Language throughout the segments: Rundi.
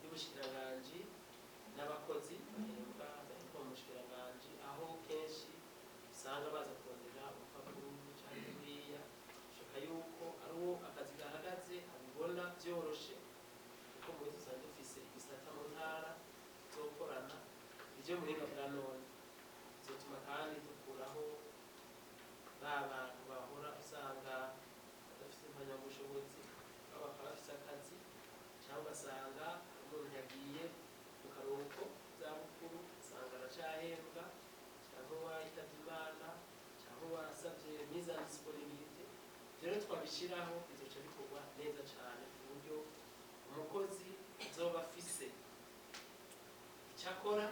Y'ubushikiranganji n'abakozi bahembwa mu bushikiranganji, aho kenshi usanga baza kurondera urupapuro canke ruriya. Bishoboka yuko ari uwo akazi gahagaze abibona vyoroshe, kuko muri dusanzwe dufise ibisata mu ntara tuzokorana. Ivyo buhinga bwa none bizotuma kandi dukuraho ba bantu bahora usanga badafise impamyabushobozi, baba bakaba bafise akazi, cyangwa ugasanga umuntu yagiye mu karuhuko k'izabukuru, usanga aracahembwa, cyangwa uwayitavye Imana, cyangwa uwasavye mise en disponibilité. Rero twabishyiraho, bizoca bikorwa neza cyane, ku buryo umukozi azoba afise icyo akora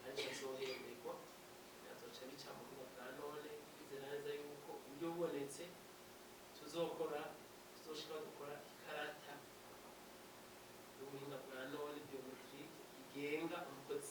ariko azohemberwa, azoca bica mu buhinga bwa none. Twizera neza yuko uburyo bubonetse tuzokora, tuzoshika dukora ikarata y'ubuhinga bwa none biométrique igenga umukozi.